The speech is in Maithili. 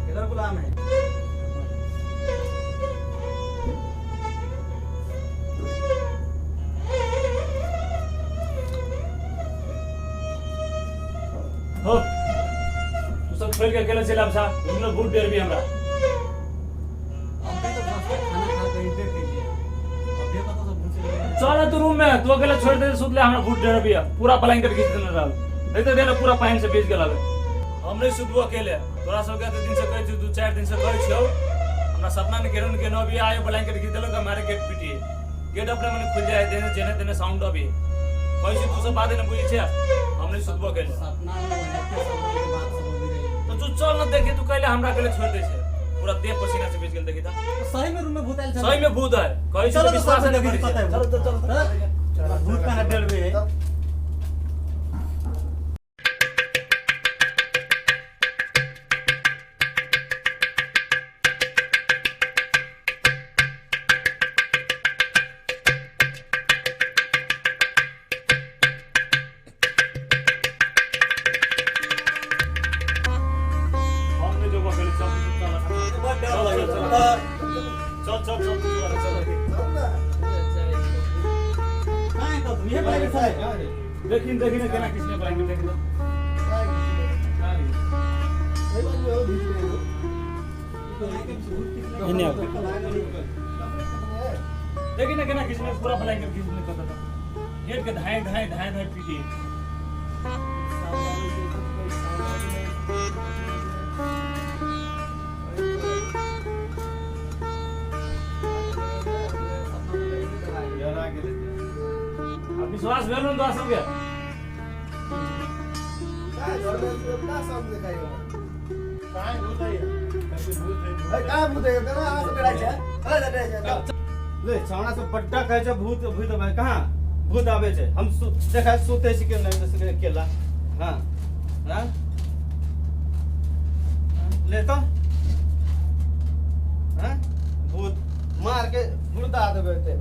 किधर गुलाम है? हो, तू सब छोड़ के अकेले चल आब छा, रूम में भूत डर भी हमरा। हम तो खाना खा के इधर के लिए अभी पता सब भूत चले गए। चल तू रूम में, तू अकेले छोड़ दे सुतले, हमरा भूत डर भी है। पूरा ब्लैंकेट खींच देने रहल, देखते देने पूरा पानी से भीज गेल हवे। हम नहीं सुतबो अकेले, तोरा सब के दिन से कहै छी, 2-4 दिन से कहै छियौ, हमरा सपना में केहन केहन अभी आयो ब्लैंकेट खींच देलक, हमारे गेट पिटिए, गेट अपने मने खुल जाए, देने जेने तेने साउंड अभी कहै छी, तू सब बात नहीं बुझै छै, हम नहीं सुतबो अकेले। सपना में होते सब के बात सब अभी रही। तो तू चल न देखे, तू कहले हमरा अकेले छोड़ दे छै, पूरा देह पसीना से भीज गेल देखी त। सही में रूम में भूत आयल छल। सही में भूत है, कहै छी चलो तो तो विश्वास सब नहीं देखी करै पता छै। है। चलो चलो चलो, भूत कहाँ डरबे है? हम नहीं जेबो अकेले, चल चल बड़ डर चल, लगै चल, छै। चल चल चल चल चल। कहाँ है तो तुम? ये ब्लैंकेट है। देखिन देखिन केना किसने ब्लैंकेट देखिन। देखिन केना किसने पूरा ब्लैंकेट खींचने कत था, गेट के धाए धाए धाए धाए पीटी। अब विश्वास भेल न तोरा सबके? ले छौड़ा सब बड्डा कहै छै भूत भूत आबै, कहाँ भूत आबै छै? हम देखै सुतै छी के नहि सुतै अकेला। हाँ हाँ ले तो हाँ भूत मार के मुर्दा देबै ते।